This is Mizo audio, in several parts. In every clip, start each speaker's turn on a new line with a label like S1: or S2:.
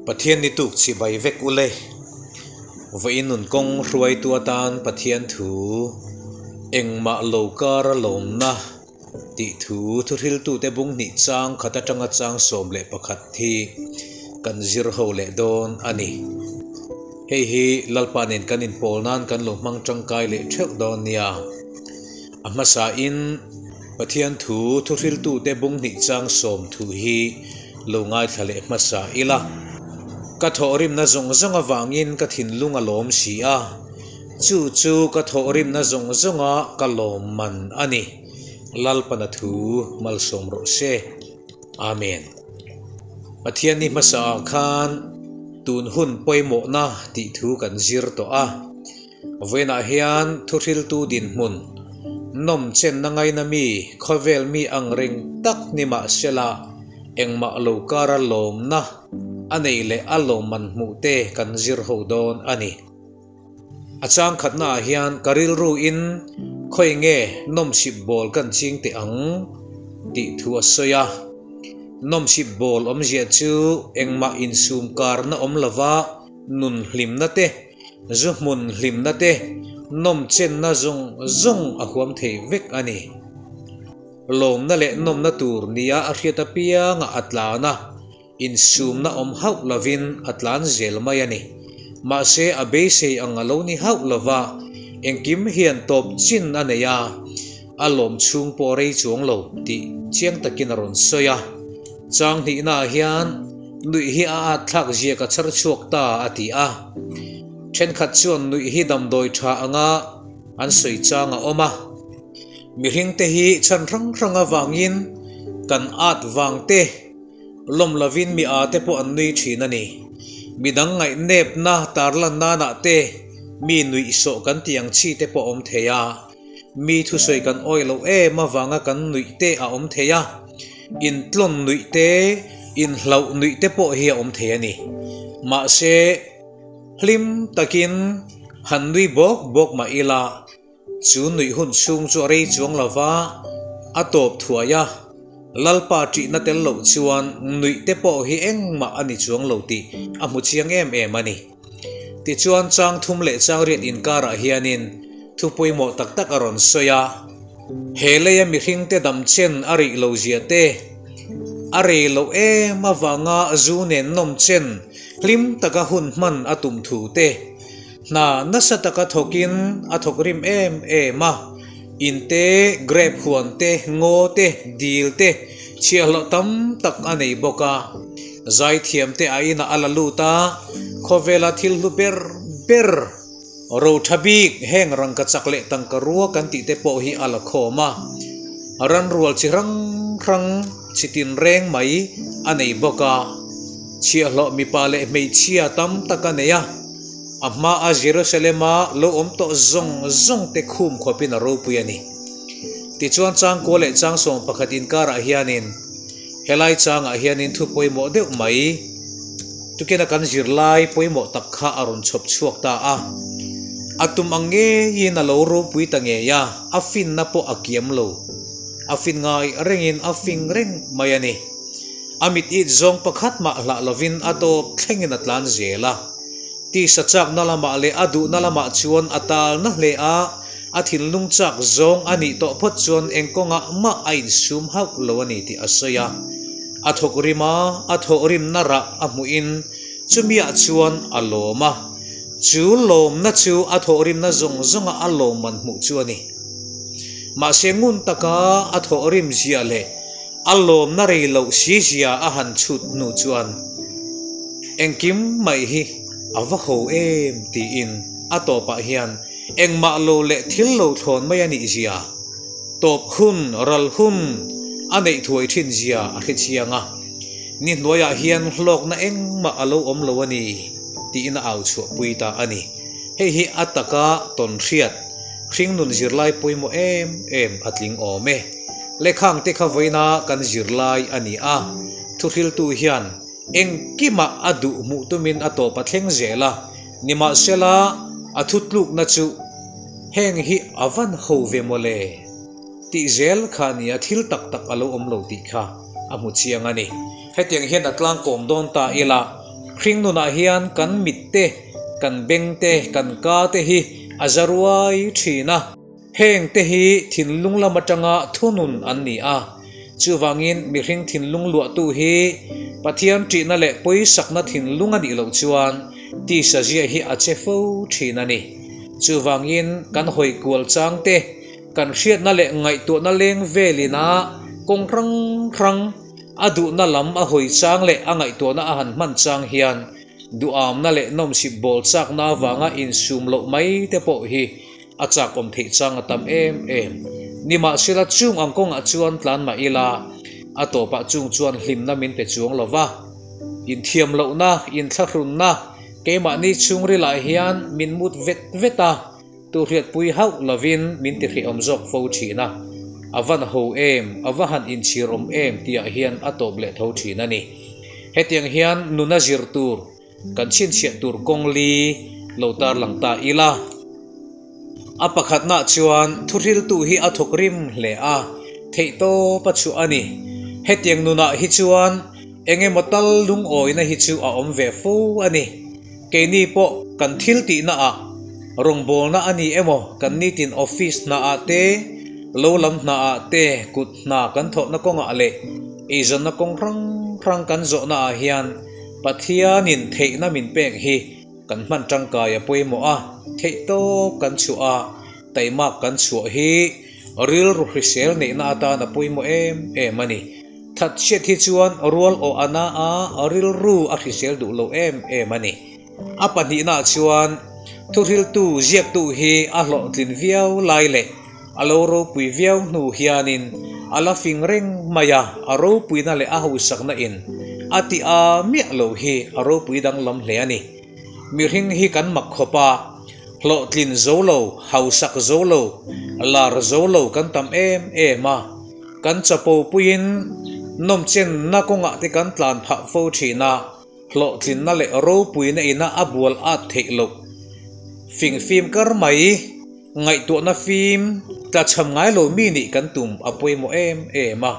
S1: Pathian ni tuk chibai vek u le. Vawiin nun kawng hruaitu atan Pathian thu engmah lo kara lawmna tih thu thuhriltute bung hnih chang khat atanga chang 11 hi kan zir ho leh dawn a ni. Hei hi Lalpa nen kan inpawl nan kan lo hmang tangkai leh theuh dawn nia. A hmasain Pathian thu thuhriltute bung hnih chang sawm thu hi lo ngaithla leh hmasa ila. Ka thawhrimna zawng zawng avangin ka thinlung a lawm si a, chu chu ka thawhrimna zawng zawnga ka lawm man a ni. Lalpana thu malsawm rawh se. Amen. Pathian ni hmasa ah khan tun hun pawimawhna tih thu kan zir tawh a. Vawiinah hian thuhriltu dinhmun, nawmchenna ngaina mi, khawvel mi ang reng tak ni mahsela engmah lo kara lawmna a nei leh a lawmman hmuh te kan zir ho dawn a ni. A chang khatnaah hian ka rilru in khawi nge nawmsip bawl kan ching teh ang tih thu a sawi a. Nawmsip bawl awmzia chu engmah insum karna awm lova nun hlimna te, zu hmun hlimna te, nawmchenna zawng zawng a huam thei vek a ni. Lawmna leh nawmna tur nia a hriat apianga a tlan a. Insumna awm hauh lovin a tlan zel mai a ni. Mahse a beisei ang a lo ni hauh lova, engkim hian tawp chin a nei a, a lawm chhung pawh rei chuang lo tih chiang takin a rawn sawi a. Chang hnihnaah hian nuih hi a at thlak zia ka chhar chhuak ta a ti a. Thenkhat chuan nuih hi damdawi tha anga an sawi chang a awm a. Mihringte hi chhan hrang hrang avangin kan at vang te, Lawm lovin mi â te pawh an nui thin a ni. Mi dang ngaihnepna tarlan nanah te mi nuihsawh kan tih ang chi te pawh a awm thei a. Mi thusawi kan awih loh em avanga kan nuih te a awm thei a. Intlawn nuih te, inhlauh nuih te pawh hi a awm thei a ni. Mahse, hlim takin han nui bawk bawk mah ila, Chu nuih hun chhung chu a rei chuang lo va, a tawp thuai a, Lalpa ṭihna tel loh chuan nuih te pawh hi engmah a ni chuang lo tih a hmu chiang em em a ni. Tichuan chang thum leh chang riat inkarah hianin thu pawimawh tak tak a rawn sawi a, he leia mihringte damchen a rih lo zia te, a rei loh em avanga zu nen nawmchen hlim taka hun hman a tum thu te, Hna nasa taka thawkin a thawk rim em em a, in te, grape huan te, ngaw te, dil te, chhiahhlawh tam tak a nei bawk a. Zaithiam te a inah a la lut a, khawvela thil hlu ber ber, ro tha bik heng rangka chak leh tangka rua kan tih te pawh hi a la khawm a. Ranrual chi hrang hrang chi tin reng mai a nei bawk a, chhiahhlawh mipa leh hmeichhia tam tak a nei a. A hmaa Jerusalema lo awm tawh zawng zawng te khum khawpin a ropui a ni. Tichuan changkua leh chang 11 inkarah hianin helai changah hianin thu pawimawh deuh mai tukina kan zirlai pawimawh tak kha a rawn chhawp chhuak ta a. A tum ang ngeiin a lo ropui ta ngei a, a finna pawh a kiam lo. A fin ngai rengin a fing reng mai a ni. A mit it zawng pakhat mah hlah lovin a tawp thlengin a tlan zel a. Tisa chakna lamah leh a duhna lamah chuan a talna hle a, a thinlung chak zawng a nih tawh phawt chuan eng kawngah mah a insum hauh lo a ni tih a sawi a. A thawk rim a, a thawhrimna rah a hmuhin chumiah chuan a lawm a. Chu lawmna chu a thawhrimna zawng zawnga a lawmman hmuh chu a ni. Mahse ngun taka a thawhrim zia leh A lawmna rei loh si zia a han chhut hnu chuan, Engkim mai hi a va ho em tiin a tawpah hian engmah lo leh thil lo thlawn mai a nih zia, tawp hun, ral hun a neih thuai thin zia a hre chiang a, ni hnuaiah hian hlawkna engmah a lo awm lo a ni tiin a au chhuahpui ta a ni. Hei hi a taka tawn hriat. Hringnun zirlai pawimawh em em a tling awm e. Lehkhang te kha vawiina kan zirlai a ni a, thuhriltu hian engkimah a duh hmuh tumin a tawp a thleng zel a, nimahsela a thutlukna chu heng hi a van ho ve mawle tih zel kha a ni a, thil tak tak a lo awm lo tih kha a hmu chiang a ni. Hetiang hian a tlangkawm dawn ta ila. Hringnunah hian kan mit te, kan beng te, kan ka te hi a za ruai thin a. Heng te hi thinlung lam atanga thunun an ni a. Chuvangin mihring thinlung luahtu hi Pathian ṭihna leh pawisakna thinlung a nih loh chuan tisa zia hi a che fo thin a ni. Chuvangin kan hawi kual chang te, kan hriatna leh ngaihtuahna leng velin a kawng hrang hrang a duhna lam a hawi chang leh a ngaihtuahna a han hman chang hian duhamna leh nawmsip bawl chakna avanga insum loh mai te pawh hi A chak awm theih chang a tam em em. Nimahsela chung ang kawngah chuan tlan mah ila, a tawpah chung chuan hlimna min pe chuang lo va. Inthiam lohna, inthlahrunna keimahni chhungrilah hian min mut vet vet a, tuhriatpui hauh lovin min tihrehawm zawk fo thin a. A van ho em, a va han inchhir awm em tihah hian a tawp leh tho thin a ni. Hetiang hian nuna zir tur Kan chhinchhiah tur kawng li lo tarlang ta ila. A pakhatnaah chuan thuhriltu hi a thawk rim hle a, theihtawp a chhuah a ni. Hetiang nunah hi chuan eng emaw tal lungawina hi chu a awm ve fo a ni. Keini pawh kan thil tihnaah rawngbawlna a ni emaw kan nitin office hnaah te, lo lam hnaah te, kut hna kan thawhna kawngah leh eizawnna kawng hrang hrang kan zawhnaah hian Pathianin theihna min pek hi kan hman tangkai a pawimawh a, theihtawp kan chhuah a, taimak kan chhuah hi rilru hrisel neihna atan a pawimawh em em a ni. Thatchhiat hi chuan rual awh a na a, rilru a hrisel duh lo em em a ni. A pahnihnaah chuan thuhriltu ziaktu hi a hlawhtlin viau lai leh A lo ropui viau hnu hianin a la fing reng mai a, a ropuina leh a hausakna in a ti a miah lo hi a ropui danglam hle a ni. Mihring hi kan mak khawp a, hlawhtlin zo lo, hausak zo lo, lar zo lo kan tam em em a, kan chapo puiin nawmchenna kawngah te kan tlan phah fo thin a, Hlawhtlinna leh ropuina ina a bual at theih loh. Fing fim kar mai, ngaihtuahna fim tlachham ngai lo mi nih kan tum a pawimawh em em a,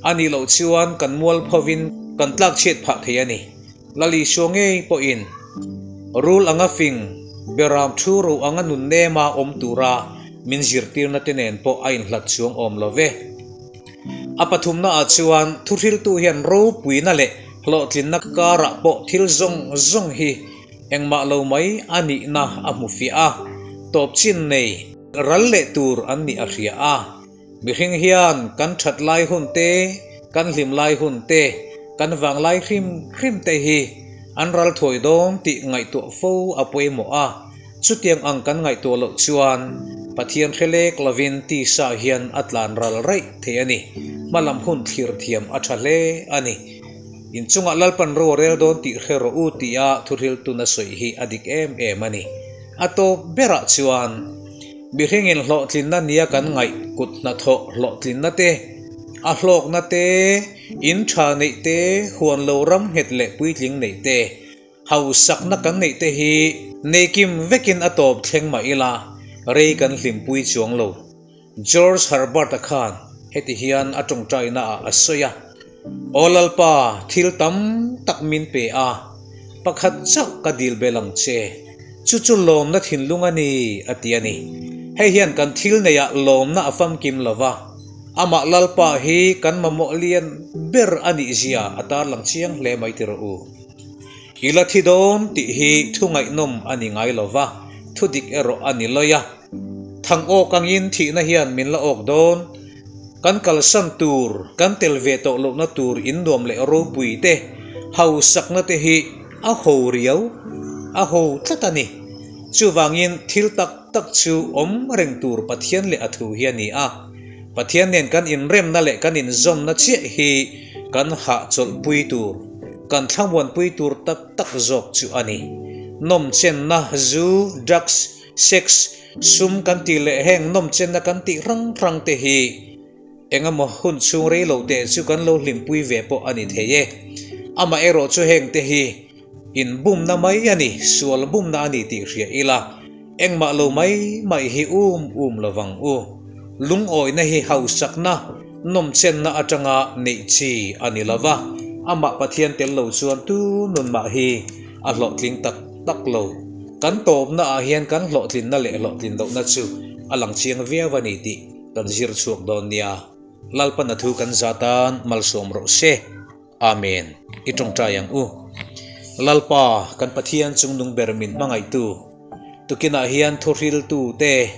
S1: a nih loh chuan kan mualphovin kan tlakchhiat phah thei a ni. Lalisua ngei pawhin rul anga fing, beram thu ro anga nun nema awm tura min zirtirna te nen pawh a inhlat chuang awm lo ve. A pathumnaah chuan thuhriltu hian ropuina leh Hlawhtlinna karah pawh thil zawng zawng hi engmah lo mai a nihna a hmu fiah a, tawp chin nei ral leh tur an nih a hria a. Mihring hian kan that lai hun te, kan hlim lai hun te, kan vang lai hrim hrim te hi an ral thawi dawn tih ngaihtuah fo a pawimawh a, chutiang ang kan ngaihtuah loh chuan Pathian hre lek lovin tisa hian a tlan ral raih thei a ni. Hmalam hun thlir thiam a tha hle a ni. Inchungah Lalpan ro a rel dawn tih hre rawh u tia thuhriltun a sawi hi a dik em em a ni. A tawp berah chuan mihringin hlawhtlinna nia kan ngaih kut hnathawh hlawhtlinna te, a hlawkna te, in tha neih te, huan lo ram nghet leh puitling neih te, Hausakna kan neih te hi neikim vekin a tawp thleng mah ila rei kan hlimpui chuang lo. George Herbert-a khan heti hian a tawngtaina ah a sawi a, Aw Lalpa, thil tam tak min pe a, pakhat chauh ka dil bel ang che, chu chu lawmna thinlung a ni, a ti a ni. Hei hian kan thil neiah lawmna a famkim lo va, amah Lalpa hi kan mamawh lian ber a nih zia a tarlang chiang hle mai ti rawh u. I la thi dawn tih hi thu ngaihnawm a ni ngai lo va, thu dik erawh a ni lawi a. Thang awk angin thihna hian min la awk dawn. Kan kalsan tur, kan tel ve tawh lohna tur innuam leh ropui te, hausakna te hi a ho riau, a ho tlat a ni. Chuvangin thil tak tak chu awm reng tur Pathian leh a thu hi a ni a. Pathian nen kan inremna leh kan inzawmna chiah hi kan hahchawlhpui tur, kan thlamuanpui tur tak tak zawk chu a ni. Nawmchenna, zu, drugs, sex, sum kan tih leh heng nawmchenna kan tih hrang hrang te hi engemaw hun chhung rei lo teh chu kan lo hlimpui ve pawh a ni thei e. Amaherawh chu heng te hi Inbumna mai a ni, sual bumna a ni tih hria ila, engmah lo mai mai hi um um lovang u. Lungawina hi hausakna, nawmchenna atanga neih chi a ni lova, amah Pathian tel lo chuan tu nun mah hi a hlawhtling tak tak lo. Kan tawpna ah hian kan hlawhtlinna leh hlawhtlin lohna chu a lang chiang viau a ni tih kan zir chhuak dawn nia. Lalpan a thu kan zat tan malsawm rawh se. Amen. I tawngtai ang u. Lalpa, kan Pathian chungnung ber min hmangaihtu, tukinah hian thuhriltu te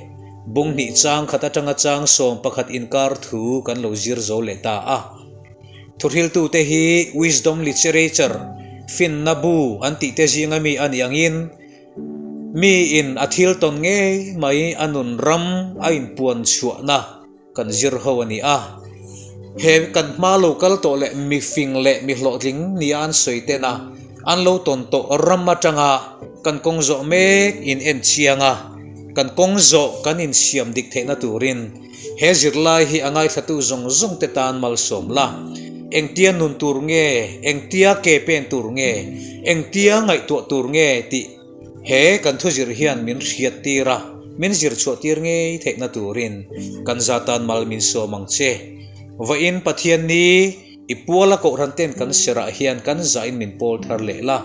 S1: bung hnih chang khat atanga chang 11 inkar thu kan lo zir zo leh ta a. Thuhriltu te hi Wisdom Literature, finna bu an tih te zinga mi a nih angin, mi in a thil tawn ngei mai a nun ram a inpuan chhuahna kan zir ho a ni a. He kan hma lo kal tawh leh mifing leh mi hlawhtling nia an sawi ten a, an lo tawn tawh ram atanga kan kawng zawh mek in en chiang a, kan kawng zawh kan insiam dik theihna turin he zirlai hi a ngaithlatu zawng zawng te tan malsawm la. Engtia nun tur nge, engtia ke pen tur nge, engtia ngaihtuah tur nge tih He kan thuzir hian min hriat tir a, min zir chhuah tir ngei theihna turin kan za tan mal min sawm ang che. Vawiin Pathian ni i puala kohhran ten kan serah hian kan zahin min pawl thar leh la,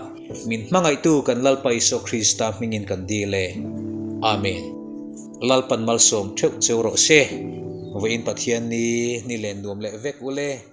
S1: min hmangaihtu kan Lalpa Isua Krista hmingin kan dil e. Amen. Lalpan malsawm theuh cheu rawh se. Vawiin Pathian ni ni len nuam leh vek ule.